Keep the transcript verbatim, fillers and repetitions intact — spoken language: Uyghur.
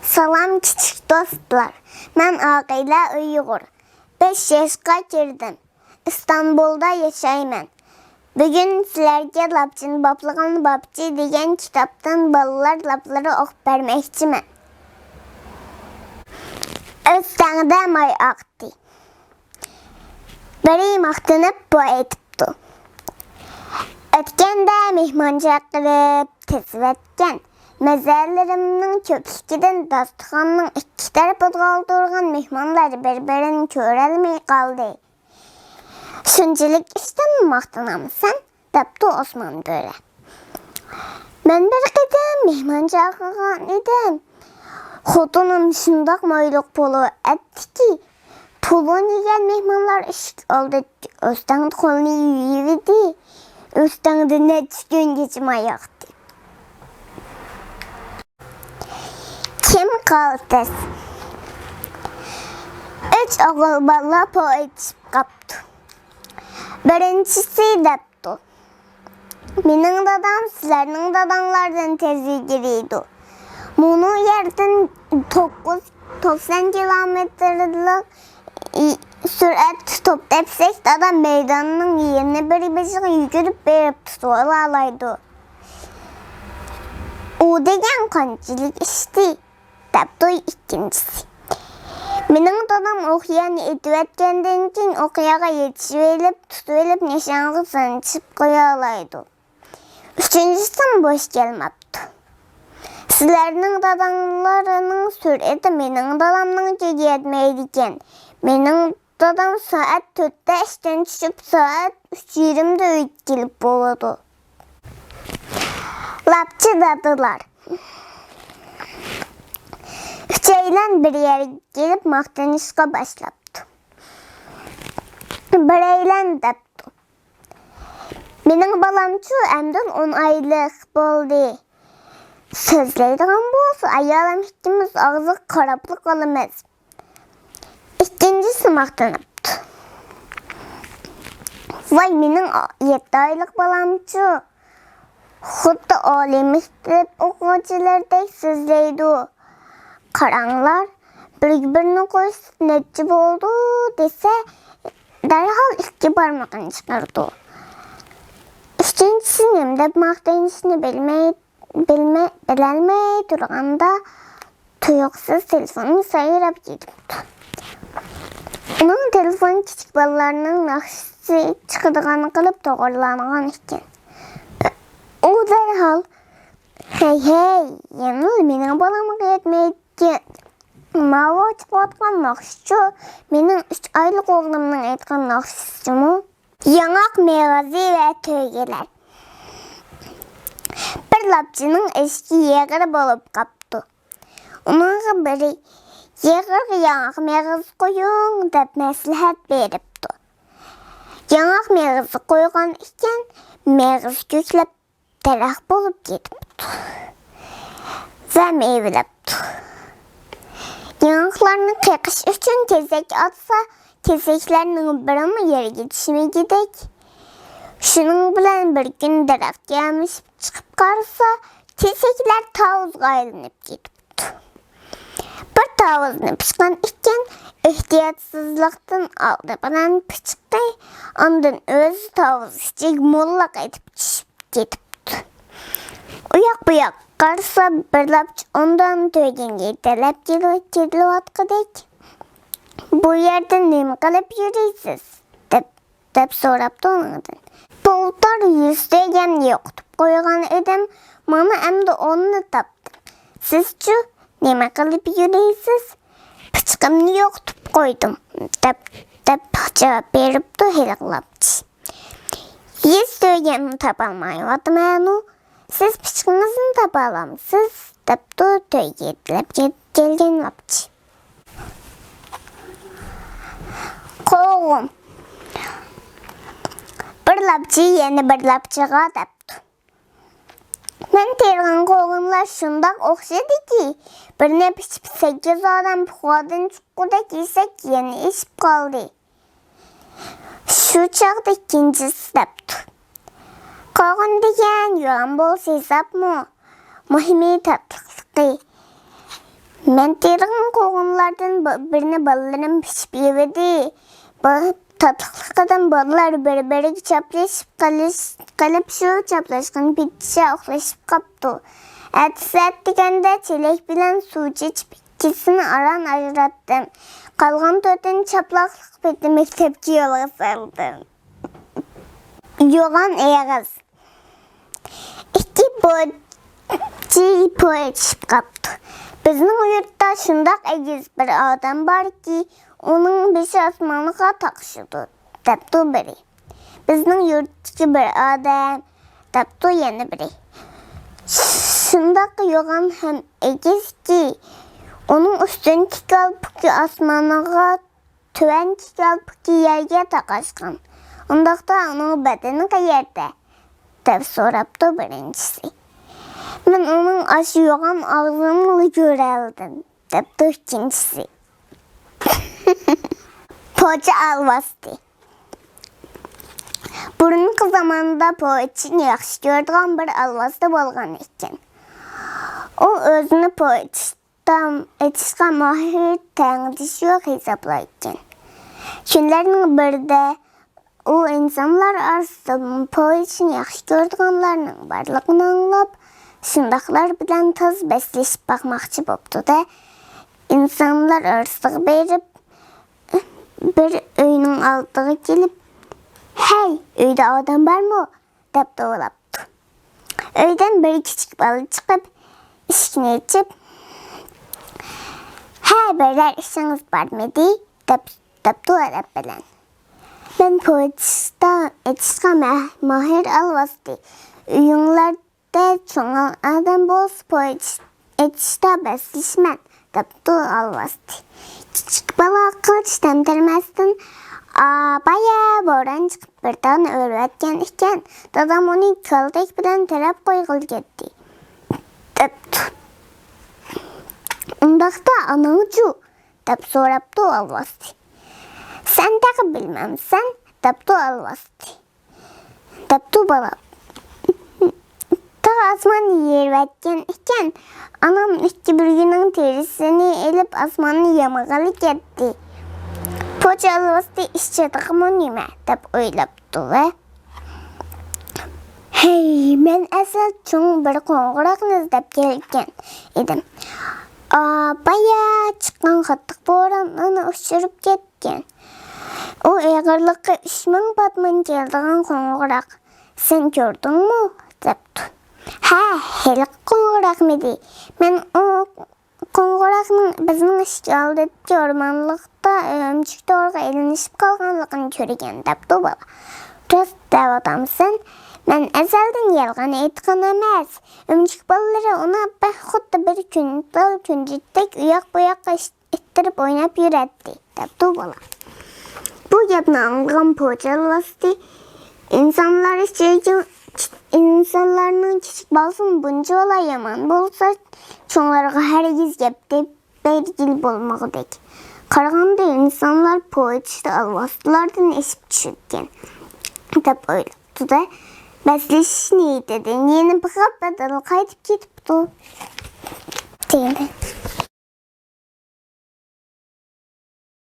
سالام كىچىك دوستلار، مەن ئاقىلە ئۇيغۇر، بەش ياشقا كىردىم، ئىستانبۇلدا ياشايمەن. بۈگۈن سىلەرگە لاپچىنى باپلىغان باپچى دېگەن كىتابتىن بالىلار لاپلىرى ئوقۇپ بەرمەكچىمەن. ئۆستەڭدە ماي ئاقتى. بىرى ماختىنىپ بۇ ئېيتىپتۇ: ئۆتكەندە مېھمان چاقىرىپ تېزىۋەتكەن مەزەلىرىمنىڭ كۆپلۈكىدىن داستىخاننىڭ ئىككى تەرىپىدە ئولتۇرغان مېھمانلار بىر-بىرىنى كۆرەلمەي قالدى. شۇنچىلىك ئىشتىن ماختىنامسەن؟ دەپتۇ ئوسمان بۆرە. مەن بىر قېتىم مېھمان چاقىرغان ئىدىم. خوتۇنۇم شۇنداق مايلىق پولۇ ئەتتىكى، پولۇ يېگەن مېھمانلار ئىشىك ئالدىدىكى ئۆستەڭدە قولىنى يۇيۇۋىدى. ئۆستەڭدە نەچچە كۈنگىچە ماي ئاقتى. كىم قالتىس؟ ئۈچ ئوغۇل بالا پو ئېتىشىپ قاپتۇ. بىرىنچىسى دەپتۇ: مېنىڭ دادام سىلەرنىڭ داداڭلاردىن تېز يۈگۈرىدۇ. مۇنۇ يەردىن توققۇز، توقسان كىلومېتىرلىق سۈرئەتتە توپ تەپسەك، دادام مەيداننىڭ يەنە بىر بېشىغا يۈگۈرۈپ بېرىپ تۇتۇۋالالايدۇ. ئۇ دېگەن قانچىلىك ئىشتى، دەپتۇ ئىككىنچىسى. مېنىڭ دادام ئوقيانى ئېتىۋەتكەندىن كېيىن، ئوقياغا يېتىشىۋېلىپ، تۇتۇۋېلىپ، نىشانغا سانجىپ قويالايدۇ. ئۈچىنچىسىمۇ بوش كەلمەپتۇ. سىلەرنىڭ داداڭلارنىڭ سۈرئىتى مېنىڭ دادامنىڭكىگە يەتمەيدىكەن. مېنىڭ دادام سائەت تۆتتە ئىشتىن چۈشۈپ، سائەت ئۈچ يېرىمدە ئۆيگە كېلىپ بولىدۇ. لاپچى دادىلار. ئۈچەيلەن بىر يەرگە كېلىپ ماختىنىشقا باشلاپتۇ. بىرەيلەن دەپتۇ: مېنىڭ بالامچۇ ئەمدى ئون ئايلىق بولدى. سۆزلەيدىغان بولسا، ئايالىم ئىككىمىز ئاغزىغا قاراپلا قالىمىز. ئىككىنچىسى ماختىنىپتۇ: ۋاي، مېنىڭ يەتتە ئايلىق بالامچۇ، خۇددى ئالىي مەكتەپ ئوقۇغۇچىلىرىدەك سۆزلەيدۇ. قاراڭلار، بىرگە بىرنى قوشسا نەچچە بولىدۇ دېسە، دەرھال ئىككى بارمىقىنى چىقىرىدۇ. ئۈچىنچىسى نېمە دەپ ماختىنىشنى بىلمەي، بىلمەي، بىلەلمەي تۇرغاندا، تۇيۇقسىز تېلېفونى سايراپ كېتىپتۇ. ئۇنىڭ تېلېفونى كىچىك بالىلارنىڭ ناخشىسى چىقىدىغان قىلىپ توغرىلانغان ئىكەن. ئۇ دەرھال: ھەي، ھەي، يەنىلا مېنىڭ بالامغا يەتمەيدىكەن. ماۋۇ چىقىۋاتقان ناخشىچۇ، مېنىڭ ئۈچ ئايلىق ئوغلۇمنىڭ ئېيتقان ناخشىسىچۇمۇ؟ ياڭاق مېغىزى ۋە تۆگىلەر. بىر لاپچىنىڭ ئېشىكى ئېغىر بولۇپ قاپتۇ. ئۇنىڭغا بىرى: يېغىرغا ياڭاق مېغىز قويۇڭ، دەپ مەسلىھەت بېرىپتۇ. ياڭاق مېغىزى قويغان ئىكەن، مېغىز كۆكلەپ، دەرەخ بولۇپ كېتىپتۇ ۋە مېۋىلەپتۇ. ياڭاقلارنى قېقىش ئۈچۈن تېزەك ئاتسا، تېزەكلەرنىڭ بىرىمۇ يەرگە چۈشمىگۈدەك. شۇنىڭ بىلەن بىر كۈنى دەرەخكە يامىشىپ چىقىپ قارىسا، تېزەكلەر تاۋۇزغا ئايلىنىپ كېتىپتۇ. بىر تاۋۇزنى پىچقان ئىكەن، ئېھتىياتسىزلىقتىن ئالدى بىلەن پىچىقى، ئاندىن ئۆزى تاۋۇز ئىچىگە موللاق ئېتىپ چۈشۈپ كېتىپتۇ. ئۇياق-بۇياق قارىسا، بىر لاپچى ئون دانە تۆگىنى يېتەلەپ كېلىۋاتقۇدەك. بۇ يەردە نېمە قىلىپ يۈرىسىز؟ دەپ دەپ سوراپتۇ ئۇنىڭدىن. بۇلتۇر يۈز تۆگەمنى يوقىتىپ قويغان ئىدىم، مانا ئەمدى ئوننى تاپتىم. سىزچۇ، نېمە قىلىپ يۈرىسىز؟ پىچىقىمنى يوقىتىپ قويدۇم، دەپ، دەپ جاۋاب بېرىپتۇ ھېلىقى لاپچى. يۈز تۆگەمنى تاپالمايۋاتىمەنۇ، سىز پىچىقىڭىزنى تاپالامسىز؟ دەپتۇ تۆگە يېتىلەپ كەلگەن لاپچى. قوغۇن. بىر لاپچى يەنە بىر لاپچىغا دەپتۇ: مەن تېرىغان قوغۇنلار شۇنداق ئوخشىدىكى، بىرنى پىچىپ سەككىز ئادەم پۇخادىن چىققۇدەك يېسەك، يەنە ئېشىپ قالدى. شۇ چاغدا ئىككىنچىسى دەپتۇ: قوغۇن دېگەن يوغان بولسا ھېسابمۇ؟ مۇھىمى تاتلىقلىقى. مەن تېرىغان قوغۇنلاردىن بىرنى بالىلىرىم پىشىپ يېۋىدى. بۇ تاتلىقلىقىدىن بالىلار بىر-بىرىگە چاپلىشىپ قېلىش-، قېلىپ، شۇ چاپلاشقان پېتىچە ئۇخلىشىپ قاپتۇ. ئەتىسى ئەتىگەندە چېلەك بىلەن سۇ چېچىپ، ئىككىسىنى ئاران ئاجراتتىم. قالغان تۆتىنى چاپلاقلىق پېتى مەكتەپكە يولغا سالدىم. يوغان ئېغىز. ئىككى پوچى پوچىلىشىپ قاپتۇ. بىزنىڭ يۇرتتا شۇنداق ئېگىز بىر ئادەم باركى، ئۇنىڭ بېشى ئاسمانغا تاقىشىدۇ، دەپتۇ بىرى. بىزنىڭ يۇرتتىكى بىر ئادەم، دەپتۇ يەنە بىرى. شۇنداق يوغان ھەم ئېگىزكى، ئۇنىڭ ئۈستۈنكى كالپۇكى ئاسمانغا، تۆۋەنكى كالپۇكى يەرگە تاقاشقان. ئۇنداقتا ئۇنىڭ بەدىنى قەيەردە؟ دەپ سوراپتۇ بىرىنچىسى. مەن ئۇنىڭ ئاشۇ يوغان ئاغزىنىلا كۆرەلىدىم، دەپتۇ ئىككىنچىسى. پوچى ئالۋاستى. بۇرۇنقى زاماندا پوچىنى ياخشى كۆرىدىغان بىر ئالۋاستى بولغان ئىكەن. ئۇ ئۆزىنى پوچى ئېتىشقا ماھىر تەڭدىشى يوق ھېسابلايدىكەن. كۈنلەرنىڭ بىرىدە ئۇ ئىنسانلار ئارىسىدا پوچىنى ياخشى كۆرىدىغانلارنىڭ بارلىقىنى ئاڭلاپ، شۇنداقلار بىلەن تازا بەسلىشىپ باقماقچى بوپتۇ-دە، ئىنسانلار ئارىسىغا بېرىپ، بىر ئۆينىڭ ئالدىغا كېلىپ، «ھەي، ئۆيدە ئادەم بارمۇ؟» دەپ توۋلاپتۇ. ئۆيدىن بىر كىچىك بالا چىقىپ، ئىشىكنى ئېچىپ، «ھە، بىرەر ئىشىڭىز بارمىدى؟» دەپ، دەپتۇ ئەدەپ بىلەن. «مەن پوچى ئېتىشقا مە-، ماھىر ئالۋاستى. ئۆيۈڭلەردە چوڭ ئادەم بولسا، پوچى ئېتىشتا بەسلىشىمەن» دەپتۇ ئالۋاستى. كىچىك بالا قىلچە تەمتىرىمەستىن، «ئا، بايا بوران چىقىپ بىر تاغنى ئۆرۈۋەتكەن ئىكەن، دادام ئۇنى كالتەك بىلەن تىرەپ قويغىلى كەتتى» دەپتۇ. «ئۇنداقتا ئاناڭچۇ؟» دەپ سوراپتۇ ئالۋاستى. «سەن تېخى بىلمەمسەن؟» دەپتۇ ئالۋاستى. دەپتۇ بالا. «تاغ ئاسماننى يېرىۋەتكەن ئىكەن، ئانام ئىككى بۈرگىنىڭ تېرىسىنى ئېلىپ، ئاسماننى يامىغىلى كەتتى. پوچى ئالۋاستى ئىچىدىغىمۇ نېمە؟» دەپ ئويلاپتۇ ۋە، «ھەي، مەن ئەسلى چوڭ بىر قوڭغۇراقنى ئىزدەپ كەلگەن ئىدىم. ئا، بايا چىققان قاتتىق بوران ئۇنى ئۇچۇرۇپ كەتتى. ئۇ ئېغىرلىقى ئۈچ مىڭ پاتمان كېلىدىغان قوڭغۇراق. سەن كۆردۈڭمۇ؟» دەپتۇ. «ھە، ھېلىقى قوڭغۇراقمىدى؟ مەن ئۇ قوڭغۇراقنىڭ بىزنىڭ ئىشىك ئالدىدىكى ئورمانلىقتا ئۆمۈچۈك تورىغا ئىلىنىشىپ قالغانلىقىنى كۆرگەن» دەپتۇ بالا. «راست دەۋاتامسەن؟ مەن ئەزەلدىن يالغان ئېيتقان ئەمەس. ئۆمۈچۈك بالىلىرى ئۇنى بەك خۇددى بىر كۈنتال كۈنجۈتتەك ئۇياق-بۇياققا ئىتتىرىپ ئويناپ يۈرەتتى» دەپتۇ بالا. بۇ گەپنى ئاڭلىغان پوچى ئالۋاستى، «ئىنسانلار ئىچىدىكى، ئىنسانلارنىڭ كىچىك بالىسىمۇ بۇنچىۋالا يامان بولسا، چوڭلارغا ھەرگىز گەپ دەپ بەرگىلى بولمىغۇدەك. قارىغاندا ئىنسانلار پوچى ئالۋاستىلاردىن ئېشىپ چۈشىدىكەن» دەپ ئويلاپتۇ-دە، بەسلىشىش نىيىتىدىن يەنە بىخەتەر قايتىپ كېتىپتۇ. دېدى.